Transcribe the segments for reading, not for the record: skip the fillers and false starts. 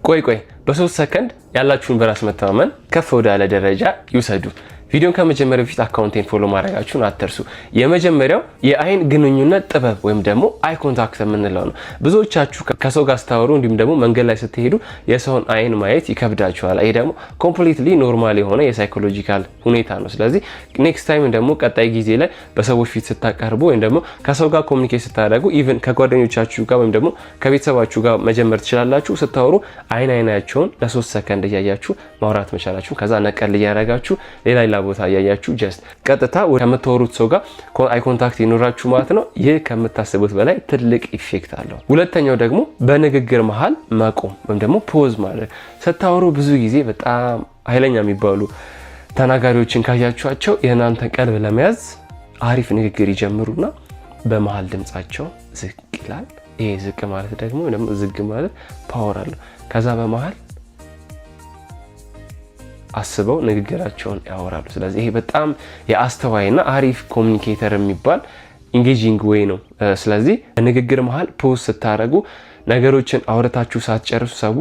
ቆይ ቆይ፣ በ3 ሰከንድ ያላችሁን በራስ መተማመን ከፍ ወዳለ ደረጃ ይውሰዱ። ቪዲዮን ከመጀመሬ በፊት account ኤን follow ማድረጋችሁን አትርሱ። የመጀመሪያው የአይን ግንኙነት ጥበብ ወይም ደግሞ eye contact የምንለው ነው። ብዙዎቻችሁ ከሰው ጋር ስታወሩ እንዲሁም ደግሞ መንገድ ላይ ስትሄዱ የሰውን አይን ማየት ይከብዳችኋል። ይሄ ደግሞ completely normal የሆነ የ psychological ሁኔታ ነው። ስለዚህ next time ደግሞ ቀጣይ ጊዜ ላይ በሰዎች ፊት ስታቀርቡ ወይም ደግሞ ከሰው ጋር communicate ስታደርጉ፣ even ከጓደኞቻችሁ ጋር ወይም ደግሞ ከቤተሰባችሁ ጋር መጀመር ትችላላችሁ። ስታወሩ አይን አይናቸውን ለ3 ሰከንድ እያያችሁ ማውራት መቻላችሁ፣ ከዛ ነቀል እያደረጋችሁ ሌላ ሌላ ቦታ እያያችሁ just ቀጥታ ከምታወሩት ሰው ጋር eye contact ይኖራችሁ ማለት ነው። ይህ ከምታስቡት በላይ ትልቅ effect አለው። ሁለተኛው ደግሞ በንግግር መሀል መቆም ወይም ደግሞ pause ማድረግ። ስታወሩ ብዙ ጊዜ በጣም ኃይለኛ የሚባሉ ተናጋሪዎችን ካያችኋቸው የእናንተን ቀልብ ለመያዝ አሪፍ ንግግር ይጀምሩና በመሀል ድምጻቸው ዝቅ ይላል። ይሄ ዝቅ ማለት ደግሞ ዝግ ማለት power አለው። ከዛ በመሀል አስበው ንግግራቸውን ያወራሉ። ስለዚህ ይሄ በጣም የአስተዋይና አሪፍ communicator የሚባል engaging way ነው። ስለዚህ ንግግር መሀል pause ስታደርጉ ነገሮችን አውርታችሁ ሳትጨርሱ ሰው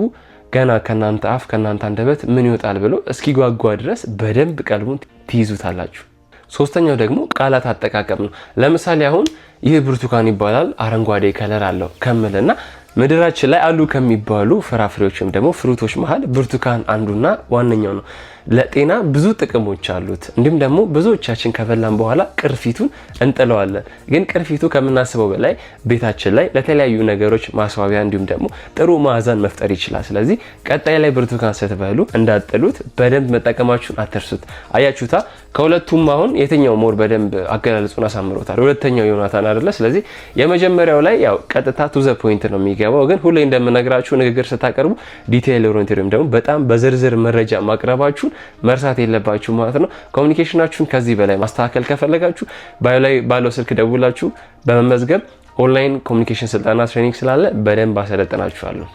ገና ከናንተ አፍ፣ ከናንተ አንደበት ምን ይወጣል ብሎ እስኪጓጓ ድረስ በደንብ ቀልቡን ትይዙታላችሁ። ሶስተኛው ደግሞ ቃላት አጠቃቀም ነው። ለምሳሌ አሁን ይህ ብርቱካን ይባላል፣ አረንጓዴ color አለው ከምልና ምድራችን ላይ አሉ ከሚባሉ ፍራፍሬዎች ወይም ደግሞ fruit ኦች መሀል ብርቱካን አንዱና ዋነኛው ነው። ለጤና ብዙ ጥቅሞች አሉት። እንዲሁም ደግሞ ብዙዎቻችን ከበላን በኋላ ቅርፊቱን እንጥለዋለን። ግን ቅርፊቱ ከምናስበው በላይ ቤታችን ላይ ለተለያዩ ነገሮች ማስዋቢያ እንዲሁም ደግሞ ጥሩ መዓዛን መፍጠር ይችላል። ስለዚህ ቀጣይ ላይ ብርቱካን ስትበሉ እንዳትጥሉት፣ በደንብ መጠቀማችሁን አትርሱት። አያችሁታ? ከሁለቱም አሁን የትኛው more በደንብ አገላለጹን አሳምሮታል? ሁለተኛው ዮናታን አይደለ? ስለዚህ የመጀመሪያው ላይ ያው ቀጥታ to the point ነው የሚገባው። ግን ሁሌ እንደምነግራችሁ ንግግር ስታቀርቡ detail oriented ወይም ደግሞ በጣም በዝርዝር መረጃ ማቅረባችሁን መርሳት የለባችሁም ማለት ነው። Communication ኣችሁን ከዚህ በላይ ማስተካከል ከፈለጋችሁ bio ላይ ባለው ስልክ ደውላችሁ በመመዝገብ online communication ስልጠና training ስላለ በደንብ አሰለጥናችኋለሁ።